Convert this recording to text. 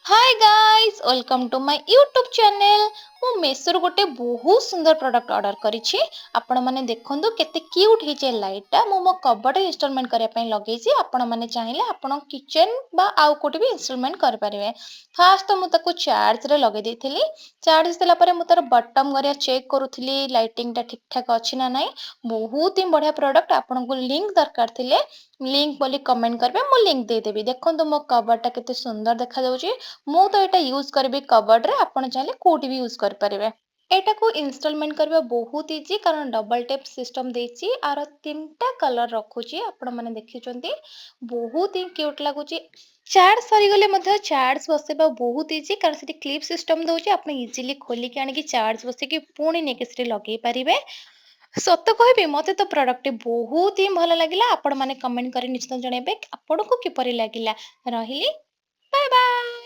Hi guys, welcome to my YouTube channel. ମୁଁ ମେସୋରୁ ଗୋଟେ ବହୁତ ସୁନ୍ଦର ପ୍ରଡ଼କ୍ଟ ଅର୍ଡ଼ର କରିଛି। ଆପଣମାନେ ଦେଖନ୍ତୁ କେତେ କ୍ୟୁଟ୍ ହେଇଛି ଏ ଲାଇଟ୍ଟା। ମୁଁ ମୋ କବର୍ଡ଼ରେ ଇନଷ୍ଟଲମେଣ୍ଟ କରିବା ପାଇଁ ଲଗେଇଛି। ଆପଣମାନେ ଚାହିଁଲେ ଆପଣ କିଚେନ୍ ବା ଆଉ କେଉଁଠି ବି ଇନଷ୍ଟଲମେଣ୍ଟ କରିପାରିବେ। ଫାଷ୍ଟ ତ ମୁଁ ତାକୁ ଚାର୍ଜରେ ଲଗେଇ ଦେଇଥିଲି। ଚାର୍ଜ ଦେଲା ପରେ ମୁଁ ତାର ବଟମ୍ ଗରିଆ ଚେକ୍ କରୁଥିଲି, ଲାଇଟିଂଟା ଠିକ୍ ଠାକ୍ ଅଛି ନା ନାହିଁ। ବହୁତ ହିଁ ବଢ଼ିଆ ପ୍ରଡ଼କ୍ଟ। ଆପଣଙ୍କୁ ଲିଙ୍କ୍ ଦରକାର ଥିଲେ ଲିଙ୍କ୍ ବୋଲି କମେଣ୍ଟ କରିବେ, ମୁଁ ଲିଙ୍କ୍ ଦେଇଦେବି। ଦେଖନ୍ତୁ, ମୋ କବର୍ଡ଼ଟା କେତେ ସୁନ୍ଦର ଦେଖାଯାଉଛି। ମୁଁ ତ ଏଇଟା ୟୁଜ୍ କରିବି କବର୍ଡ଼ରେ, ଆପଣ ଚାହିଁଲେ କେଉଁଠି ବି ୟୁଜ୍ କରିପାରିବେ। ଏଇଟାକୁ ଇନଷ୍ଟଲମେଣ୍ଟ କରିବା ବହୁତ ଇଜି, କାରଣ ଡବଲ୍ ଟେପ୍ ସିଷ୍ଟମ୍ ଦେଇଛି। ଆର ତିନିଟା କଲର୍ ରଖୁଛି। ଆପଣମାନେ ଦେଖିଛନ୍ତି, ବହୁତ ହିଁ କ୍ୟୁଟ୍ ଲାଗୁଛି। ଚାର୍ଜ ସରିଗଲେ ମଧ୍ୟ ଚାର୍ଜ ବସେଇବା ବହୁତ ଇଜି, କାରଣ ସେଠି କ୍ଲିପ୍ ସିଷ୍ଟମ୍ ଦେଉଛି। ଆପଣ ଇଜିଲି ଖୋଲିକି ଆଣିକି ଚାର୍ଜ ବସେଇକି ପୁଣି ନେଇକି ସେଠି ଲଗେଇ ପାରିବେ। ସତ କହିବି, ମୋତେ ତ ପ୍ରଡ଼କ୍ଟଟି ବହୁତ ହିଁ ଭଲ ଲାଗିଲା। ଆପଣମାନେ କମେଣ୍ଟ କରି ନିଶ୍ଚିତ ଜଣାଇବେ ଆପଣଙ୍କୁ କିପରି ଲାଗିଲା। ରହିଲି, ବାଏ ବାଏ।